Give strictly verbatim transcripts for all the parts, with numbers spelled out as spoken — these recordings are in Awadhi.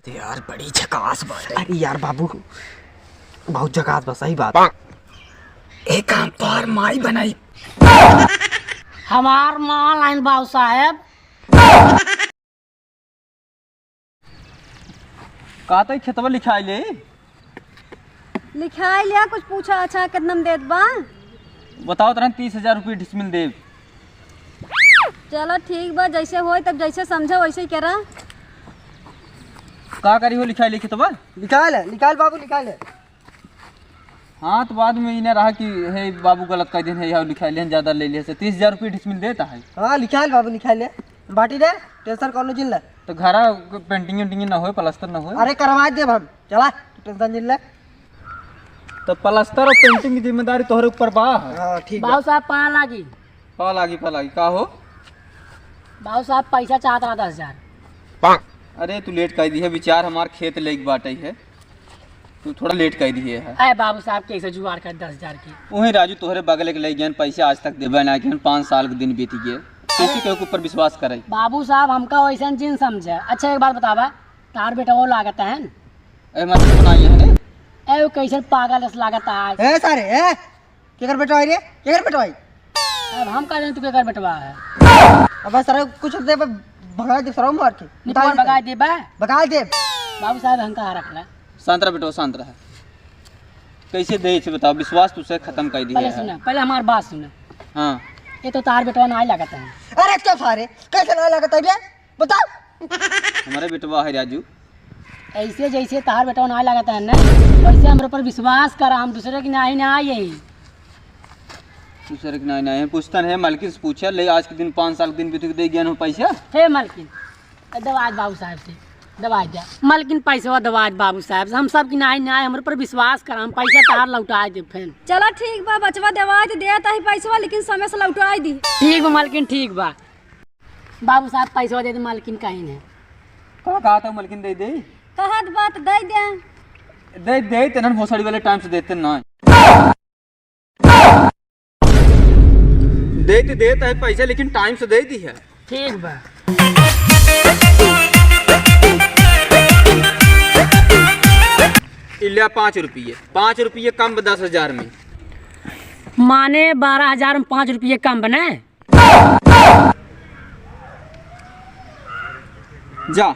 यार, बड़ी झकास बात है। अरे यार बाबू, बहुत झकास बा, सही बात। एक काम तोहार माई बनाई। हमार माँ लाइन बाबू साहेब। का तो खेतवा लिखाई ले? लिखाई लिया, कुछ पूछा, अच्छा, कितना में देत बा? बताओ तरह तीस हजार रुपये डिसमिल देब। चलो ठीक बा, जैसे होई तब जैसे समझा वैसे ही करा। का करी हो, लिखाई ले खेतवा? निकाल, निकाल बाबू, निकाल। हाँ, तो बाद में इन्हें रहा कि हे बाबू गलत कह देन है, यहाँ लिखाई लेन ज्यादा ले लिया से तीस हजार रुपये डिसमिल देता है। हाँ, लिखाई ले बाबू, लिखाई ले। बाटी दे, टेंशन कौनो जिन ले। तो घरा पेंटिंग वेंटिंग ना होए, प्लास्टर ना होए। अरे करवा देब हम, चला, तू टेंशन जिन ले। तो प्लास्टर और पेंटिंग की जिम्मेदारी तोहरे ऊपर बा। हाँ, ठीक बा। बाबू साहब, पा लागी। पा लागी, पा लागी। का हो? बाबू साहब, पैसा चाहत रहा दस हजार। अरे, तू लेट कर दी है, विचार हमार खेत लेके बाटे है, तू थोड़ा लेट कर दी है। अरे बाबू साहब, कैसे जुगाड़ कर दस हजार की? वही राजू, तोहरे बगल के ले गए, पैसे आज तक देबे ना किहन, पाँच साल के दिन बीत गए, कैसे केहू के ऊपर विश्वास करे? बाबू साहब, हमका वैसन जिन समझे। अच्छा, एक बात बतावा, तार बेटा वो लागत है न? ए, मत सुनाइए, है ने? ए, वो कैसे पागल अस लागत है? ए, सारे, ए, केकर बेटवा है रे? केकर बेटवा है? अब हम का जाने तू केकर बेटवा है? अब सारे कुछ दे, भगा दे सारे मार के। नहीं, निकाल तू दे। भगा दे बा। भगा दे। बाबू साहब, हमका रख ला। शांत रह बेटवा, शांत रह। कैसे दे इसे बताओ, विश्वास तुझसे खत्म कर दिया पहले है। सुना, पहले हमार बात सुना। हाँ। ये तो तार बेटवा ना लागत है। अरे चुप सारे, कैसे ना लागत है बे? बताओ। हमारे बेटवा है राजू। ऐसे जैसे तहार बेटवा ना लागत है ना, वैसे हमरे पर विश्वास करा, हम दूसरे की नाही ना यही। दूसरे की नाही ना यही पूछता नहीं, मालकिन से पूछा ले, आज के दिन पाँच साल के दिन भी तुके दे गया ना पैसा। हे मालकिन, दवाई बाबू साहब से, दवाई दे। मालकिन पैसवा दवाई बाबू साहब से, हम सब की नाही ना, हमरे पर विश्वास करा, हम पैसा तहार लौटाए दे फेन। चला ठीक बा बचवा, दवाई दे देता ही पैसवा, लेकिन समय से लौटाए दी। ठीक बा मालकिन, ठीक बा। बाबू साहब, पैसवा दे दे, मालकिन कहीं है। का कहा था मालकिन दे दे? कहत बात दे दे। दे दे, तेनन भोसड़ी वाले टाइम से देते ना। दे तो देता है पैसा, लेकिन टाइम से दे दी है। ठीक बा। इल्या पाँच रुपये, पाँच रुपये कम बा दस हजार में। माने बारह हजार में पाँच रुपये कम बने? जा,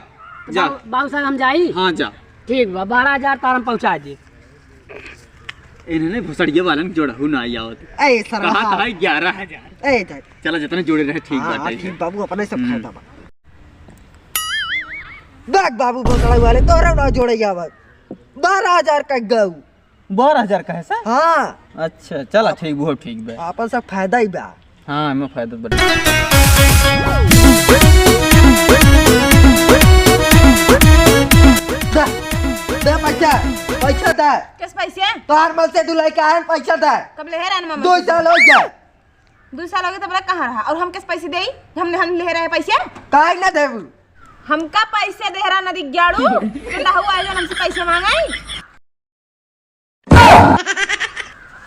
जा। बाबू, बाबू साहब, हम जाई? हाँ, जा। ठीक बा, बारह हजार तार हम पहुँचा दी। इन्होंने भोसड़िया वालन जोड़हू ना आई आवत। ए, सरवा। कहा था ग्यारह हजार। ए, जा। चला, जितने जोड़े रहे, ठीक हाँ, बात है। ठीक बाबू, अपने सब हम्म। फायदा बा। देख बाबू, भोसड़ा वाले तोहरा ना जोड़े आवत। बारह हजार का गऊ। बारह हजार का है सर? हाँ। अच्छा, चला आप-, ठीक, वो ठीक बा। आपन सब फायदा ही बा। हाँ, हमें फायदा बा। दे, दे पैसा, पैसा दे। किस पैसे? तोहार मन से दुलाई के आयन पैसा दे। कब ले है रान मामा? दो साल हो गया। दो साल हो गए, तब तक कहाँ रहा? और हम किस पैसे देई? हमने, हम ले रहे पैसे? काहे ना देबू? हमका पैसे दे रहा नदी ग्याड़ू, तो ना हुआ है जो हमसे पैसे मांगे।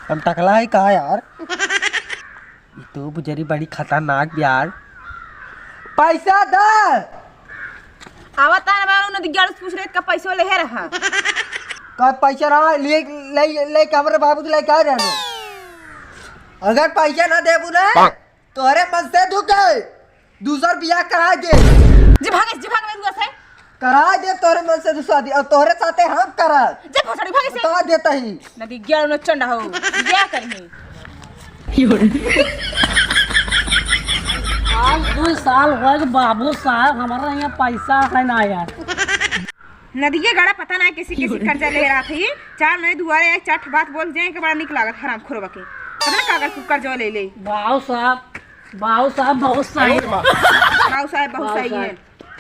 हम टकला है का यार? ई तो बुजरी बड़ी खतरनाक यार। पैसा दे। आवत है ना, उन्होंने ग्यारह से पूछ रहे, का पैसा ले है रहा? का पैसा रहा? ले, ले, ले के हमरे बाबू से लेके आ रहनो। अगर पैसा ना देबू ना, तोहरे मन से दुखे। दूसर बियाह करा दे। जी भागे, जी भागे मेरे से। करा दे तोहरे मन से दूसरा दी, और तोहरे साथे हम करा। जी भोसड़ी भागे से। बता देता ही। नदी ग्यारह न चंडा हो, क्या करही? आज दो साल हो गए बाबू साहब, हमारा यहाँ पैसा है ना यार। नदिये गड़ा पता ना किसी किसी कर्जा ले रहा थी। चार महीने दुआरे आए, चार ठो बात बोल जाए के बड़ा निक लागत, हराम खोरवा के। पता ना कागज कुकर जो ले ले। बाबू साहब, बाबू साहब बहुत सही है। बाबू साहब बहुत सही है।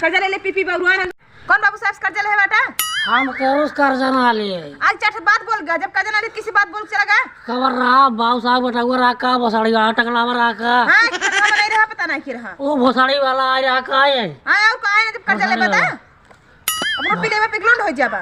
कर्जा ले ले पी पी बउरुआ है। कौन बाबू साहब से कर्जा ले है बेटा? हम केहू से कर्जा ना लिए। आज चार ठो बात बोल गा, जब कर्जा ना ले किसी बात बोल चला गा। खबर रहा बाबू साहब बेटा वो रहा का बसड़िया टकलावा रहा का। हाँ, कि टकलावा नहीं रहा, पता नहीं की रहा। वो भोसड़ी वाला आ रहा का है। हाँ, और का है जब कर्जा ले बता। अपनो पीले में पिघलुंड हो जाबा।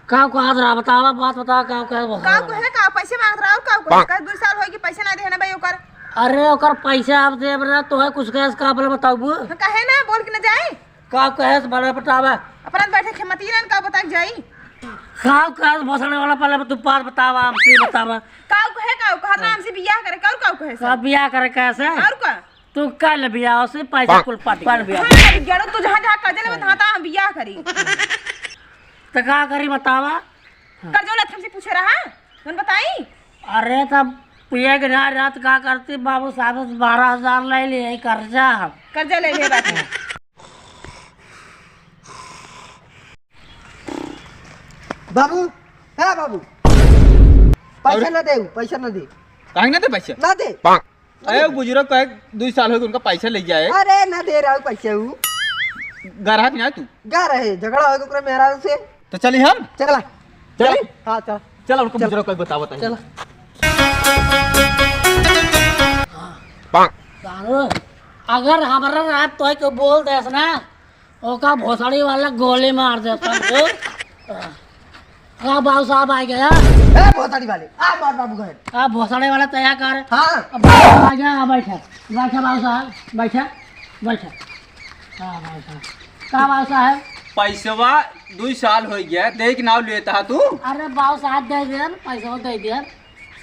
का कहत रहा बतावा, बात बता, का कहत रहा? का कहे का पैसे मांगत रहा और का कहे? का दो साल होई कि पैसे ना देहे ना भाई ओकर। अरे ओकर पैसे आप देब ना तो है कुछ कैस का बोले बताबू? हाँ, कहे ना बोल के ना जाए। का कहे से बड़ा बतावा? अपना बैठे खेमती रहन का बताक जाई? काऊ कहे भोसड़े वाला, पहले तू बात बतावा, हमसे बतावा। काऊ कहे, काऊ कहत रहा हमसे बियाह करे, काऊ, काऊ कहे से? का बियाह करे कैसे? और का? तू कर ले बियाह से, पैसा कुल पाटी कर बियाह। हाँ, जड़ो तू जहाँ, जहाँ कर्जा लेबे, तहाँ, तहाँ हम बियाह करी। तो का करी बतावा? कर्जा लेत हमसे पूछे रहा, कौन बताई? अरे तब पिए के ना रात का करती, बाबू साहब से बारह हजार ले लिए कर्जा हम। कर्जा ले लिए बाकी। बाबू, ए बाबू, पैसा अरे? ना दे, पैसा ना दे। काहे ना दे पैसा? ना दे। अरे, बुजुर्ग का एक दुई साल हो गए, उनका पैसा ले जाए। अरे, ना दे रहा हूँ पैसा हूँ। गा रहा कि ना तू? गा रहे, झगड़ा हो गया ओकरे मेहरारू से। तो चली हम? चला। चली? चली? हाँ, चला। चला, उनको चल। बुजुर्ग का एक बतावा, बताइए। चला। सारू, अगर हमारा रात तो है तो बोल देस ना, ओका भोसड़ी वाला गोली मार दे, समझो? का बाबू साहब आ गया? ए, भोसड़ी वाले, आ मार बाबू घर। आ भोसड़ी वाला तैयार कर। हाँ। अब बाबू आ गया, आ बैठा। बैठा बाबू साहब, बैठा, बैठा। हाँ, बाबू साहब। का बाबू साहब? पैसवा दुई साल हो गया, दे के नाव लेता है तू? अरे बाबू साहब, दे दे, पैसा दे दे।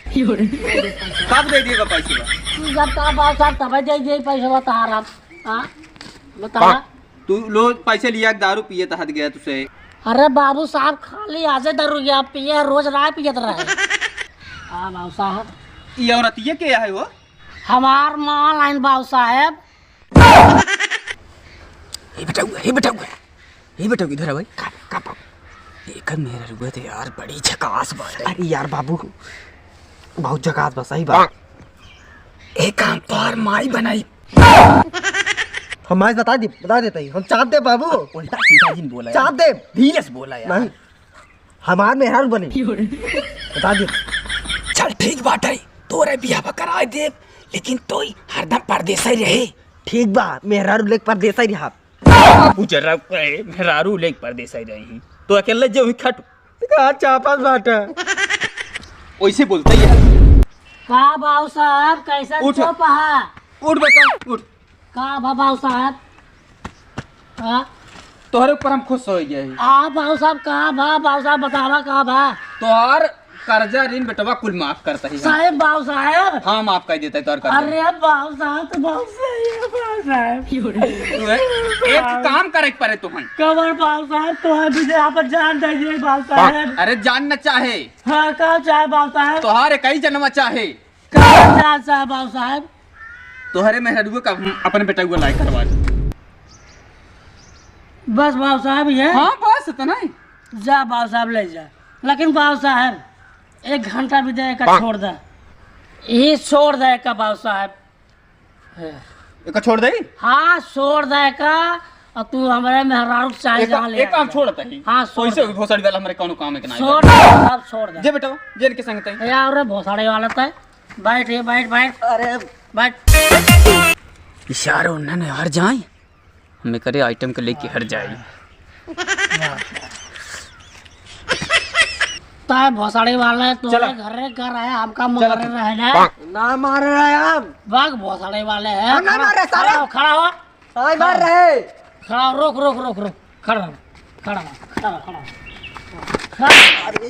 कब दे दिएगा पैसा? तू जब का बात साहब तबे दे दिए पैसा, बता रहा। हाँ, बता। तू लो पैसे लिया, दारू पिए तहत गया तुसे। अरे बाबू साहब, खाली आजे दारू गया पिए, रोज राय पियत रहे। हाँ बाबू साहब। ये औरत ये क्या है वो? हमार माँ लाइन बाबू साहब। हे बेटा हुआ, हे बेटा हुआ, हे बेटा हुआ, इधर आ भाई। का, का बाबू? एकर मेहररुआ तो यार बड़ी झकास बाटे। अरे यार बाबू, बहुत झकास बा, सही बात। एक काम तोहार माई बनाई। हम आज बता दे, बता देता ही, हम चाप दे बाबू। उल्टा सीधा जिन बोला यार। चाप दे। धीरे से बोला यार। नहीं। हमार मेहरारू बनी। बता दे। चल ठीक बाटे, तोरे बियाह कराए देब, लेकिन तोई हरदम परदेसे रहे। ठीक बा, मेहरारू लेके परदेसे रहा। बाबू जरा कहे, मेहरारू लेके परदेसे रही। तो अकेले जे हुई खट। का चापल बाटे? ओइसे बोलता ही है। का बाबू साहब, कैसन उठ। चुप हा? उठ बेटा, उठ। का भा बाबू साहब? हाँ? तोहरे ऊपर हम खुश हो गए ही। आ बाबू साहब, का भा बाबू साहब, बतावा का भा? तोहार कर्जा ऋण बेटवा कुल माफ करता ही हम। साहेब बाबू साहब। हाँ, माफ कर देता है तोहार कर्जा। अरे बाबू साहब तो बहुत सही है बाबू साहब। तू है? एक काम करे के परे तुहन। कमर बाबू साहब तो है, तुझे यहाँ पर जान दे दिए बाबू साहब। अरे जान न चाहे। हाँ, का चाहे बाबू साहब? तोहार कई जन्म चाहे। का चाहे बाबू साहब? तोहरे मेहरारुआ का हम अपन बेटउआ लायक करवा दे। बस बाबू साहब, ये? हाँ, बस इतना ही। जा बाबू साहब, ले जा। लेकिन बाबू साहब, एक घंटा भी दे का छोड़ दे। ये छोड़ दे का बाबू साहब। एका छोड़ दे? हाँ, छोड़ दे का। और तू हमारे मेहरारू के चाहे एक, जहाँ ले एक काम जा। छोड़ तही। हाँ, छोड़ कोई से दे। भी भोसड़ी वाला हमारे कौनो काम के ना छोड़ आवे। दे, अब छोड़ दे। जे बेटा, जे इनके संग तई। ए, आओ रे भोसड़ी वाला तय। बैठ, ये बैठ, बैठ। अरे। बैठ। इशारा उन्होंने हर जाए, हमें करे आइटम के लेके हर जाए। ताए भोसड़ी वाले, तोरे चला। घरे घर है, हमका चला मारे तू। रहे ना। ना मारे रहे हम। बाग भोसड़ी वाले हैं। हम ना खड़ा, मारे, सारे। खड़ा हो, खड़ा हो। सारे मार रहे। खड़ा हो, रुक, रुक, रुक, रुक। खड़ा हो, खड़ा हो, खड़ा हो, खड़ा हो। खड़ा हो। अरे।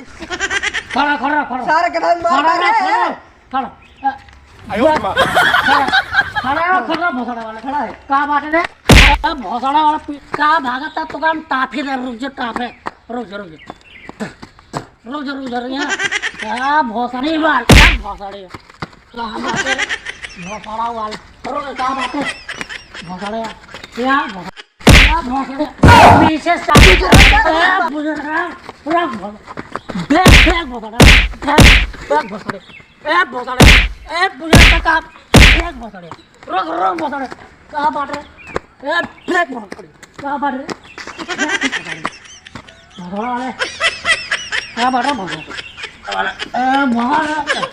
खड़ा, खड़ा, खड़ा। सारे के भाई मार खड़ा हो, रहे खड़ा हो। हैं। खड़ा। आयो रे माँ। खड़ा, खड़ा, खड़ा, भोसड़ा वाला खड़ा है। का बात है रे? ए, भोसड़ा वाला पी-, का भागत है? तो काम टाफी दे, रुक जा, टाफे। रुक जा, रुक जा। रुक जा, रुक जा, रुक जा। का भोसड़ी वाला, का भोसड़ी? का हम बात है? भोसड़ा वाला। रुक, का बात है? भोसड़े वाला। क्या भोसड़ा? पीछे से ए, बुजुर्ग, पूरा भोसड़ा। बैग, बैग भोसड़ा। बैग, बैग भोसड़े। ए, भोसड़े। ए, बुजुर्ग का बैग भोसड़े। रुक, रुक, भोसड़े। का बात रे? ए, बैग भोसड़े। का बात रे? भोसड़ा वाले। का बात रे, भोसड़े? ए, भोसड़े।